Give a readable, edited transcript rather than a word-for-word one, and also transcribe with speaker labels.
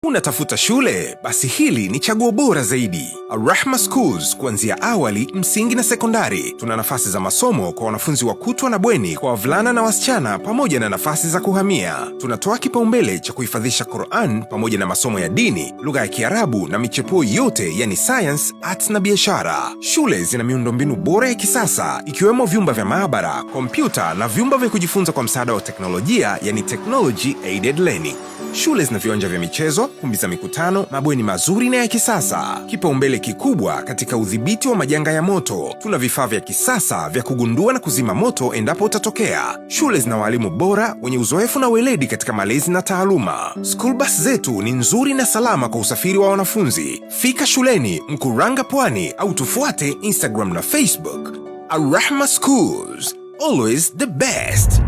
Speaker 1: Unatafuta shule? Basi hili ni chaguo bora zaidi. Arrahma Schools, kuanzia awali, msingi na sekondari. Tuna nafasi za masomo kwa wanafunzi wa kutwa na bweni kwa wavulana na wasichana, pamoja na nafasi za kuhamia. Tunatoa kipaumbele cha kuhifadhisha Quran pamoja na masomo ya dini, lugha ya Kiarabu na michepuo yote, yani science, arts na biashara. Shule zina miundombinu bora ya kisasa ikiwemo vyumba vya maabara, kompyuta na vyumba vya kujifunza kwa msaada wa teknolojia, yani technology aided learning. Shule zina viwanja vya michezo, kumbi za mikutano, mabweni mazuri na ya kisasa. Kipaumbele kikubwa katika udhibiti wa majanga ya moto. Tuna vifaa vya kisasa vya kugundua na kuzima moto endapo utatokea. Shule zina walimu bora wenye uzoefu na weledi katika malezi na taaluma. School bus zetu ni nzuri na salama kwa usafiri wa wanafunzi. Fika shuleni Mkuranga, Pwani, au tufuate Instagram na Facebook. Arrahma Schools, always the best.